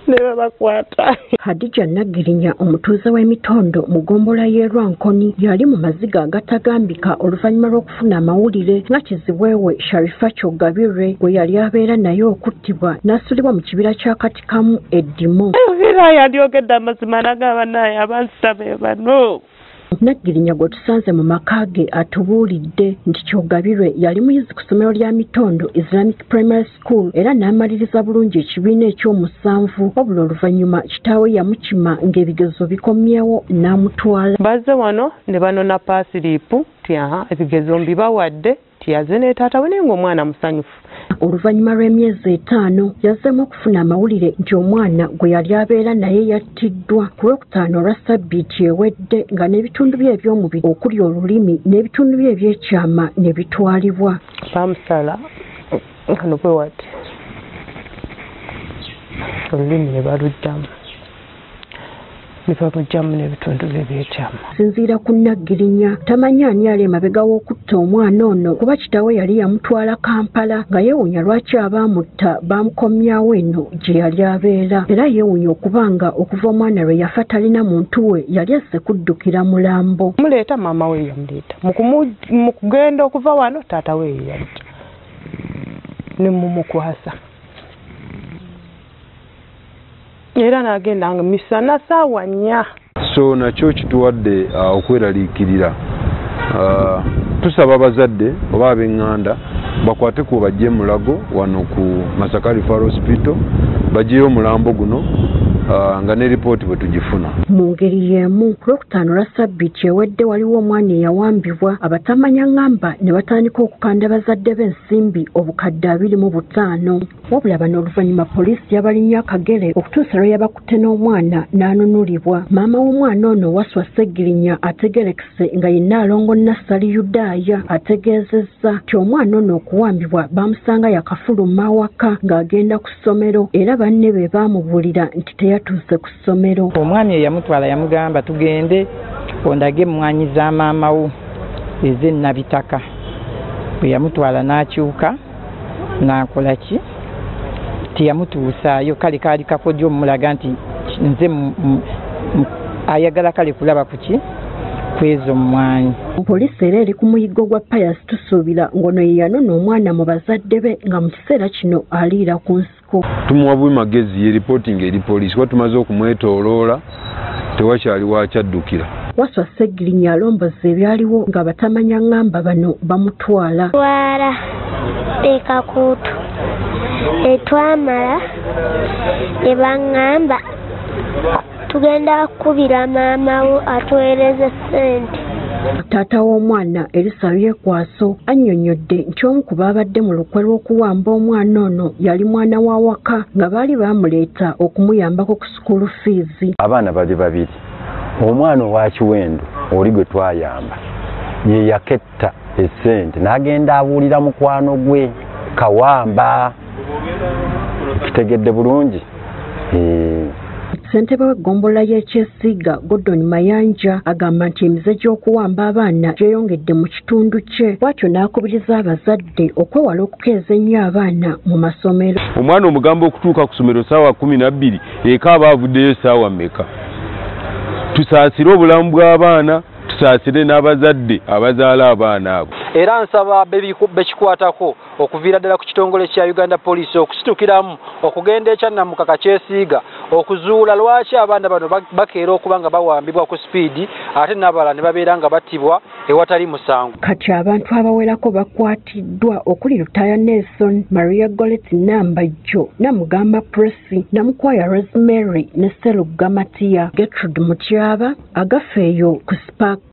Ne babakwata. Hadija Nagirinya, omutuuze w'emitondo mu ggombolola y'e Lwankoni, yali mu maziga agatagambika oluvannyuma lw'okufuna amawulire nga kizibwe Sharifa Kyogabirwe gwe yali abeera naye okuttibwa n'asulibwa mu kibira kya Katikamu eddimu. Era yalyogedde amazima n'agamba naye abansita be bano. Nagirinya gwe tusanze mu maka ge atubuulidde nti Kyogabirwe yali muyizi ku ssomero lya Mitondo Islamic Primary School era n'amaliriza bulungi ekibiina ekyomusanvu, wabula oluvannyuma kitaawe yamukima ng'ebigezo bikomyewo n'amutwala. Bazze wano ne banona paasiriipu nti aha ebigezo mbibawadde, tiyaze ne taata we naye ng'omwana musanyufu. Oluvannyuma lw'emyezi 5 yazzeemu okufuna amawulire nti omwana gwe yali abeera naye yattiddwa ku Lwokutaano olwa ssabbiiti ewedde, nga n'ebitundu bye eby'omubiri okuli olulimi n'ebitundu bye ebyekyama ne bitwalibwa. Bamusala kano bwe wati olulimi ne balugyamu ne bamuggyamu n'ebitundu bye ebyekyama. Sinziira ku Nagirinya, tamanyi ani ali emabega w'okutta omwana ono kuba kitaawe yali yamutwala Kampala nga yeewuunya lwaki abaamutta baamukomyawo eno gye yali abeera. Era yeewuunya okuba nga okuva omwana lwe yafa talina muntu we yali azze kuddukira mulambo. Muleeta maama we yamuleeta mu kugenda okuva wano taata we yajja ne mumukwasa. Era n'agenda nga misana ssaawa 4. So nakyo kituwadde okweraliikirira. Tusaba abazadde oba ab'eŋŋanda bakwate ku bajje Mulago wano ku Masaka Referral Hospital baggyeyo omulambo guno nga ne ripooti bwe tugifuna. Mu ngeri y'emu, ku Lwokutaano lwa ssabbiiti ewedde waliwo omwana eyawambibwa abatamanya ŋŋamba ne batandika okukanda bazadde b'ensimbi obukadde 25. Wabula bano oluvannyuma poliisi yabalinnya akagere okutuusa lwe yabakutte n'omwana n'anunulibwa. Maama w'omwana ono Waswa Ssegirinya ategerekese nga ye Nnaalongo Nassali Yudaaya ategeezezza nti omwana ono okuwambibwa bamusanga yakafuluma awaka ng'agenda ku ssomero era banne be baamubuulira nti teyatuuse ku ssomero. Omwami eyamutwala yamugamba tugende ondage emmwanyi za maama wo ez'ennabitaka. Bwe yamutwala n'akyuka n'akola ki? Teyamutuusaayo, kale kaali kakodyo omulaga nti nze ayagala kale kulaba ku ki kwezo mmwanyi. Poliisi era eri ku muyiggo gwa Pius Tusuubira ng'ono ye yanona omwana mu bazadde be nga mu kiseera kino aliira ku nsiko. Tumuwa bwe magezi ye ripootinga eri poliisi kuba tumaze okumwetooloola tewakyali wakyaddukira. Waswa Ssegirinya alomboza ebyaliwo nga batamanya ŋŋamba bano bamutwala. Twala ekakuutu etwamala ne baŋŋamba tugenda kukubira maama wo atuweereze ssente. Taata w'omwana Erisa Byekwaso annyonnyodde nti omu ku baabadde mu lukwe lw'okuwamba omwana ono yali mwana wa waka nga baali baamuleeta okumuyambako ku school fees. Abaana bali babiri, omwana owa Kiwendo oli gwe twayamba ye yaketta essente n'agenda abuulira mukwano gwe Kawamba. Kitegedde bulungi. Ssentebe w'eggombolola y'e Kyesiiga Gordon Mayanja agamba nti emize gy'okuwamba abaana gyeyongedde mu kitundu kye, bw'atyo n'akubiriza abazadde okwewala okukeeza ennyo abaana mu masomero. Omwana omugamba okutuuka ku ssomero ssaawa 12 eka aba avuddeyo ssaawa mmeka? Tusaasire obulamu bw'abaana, tusaasire n'abazadde abazaala abaana abo. Era nsaba bekikwatako okuviira ddala ku kitongole kya Uganda Police okusitukiramu okugenda ekyannamukaka Kyesiiga okuzuula lwaki abaana bano bakeera okuba nga bawambibwa ku sipiidi ate n'abalala ne babeera nga battibwa ewatali musango. Kati abantu abawerako bakwatiddwa okuli Lutaya Nelson, Maria Golet Nambajjo, Namugamba Presi, Namukwaya Rosemary ne Sseruga Matia, Gertrude Mutyaba, agafeeyo ku Spark.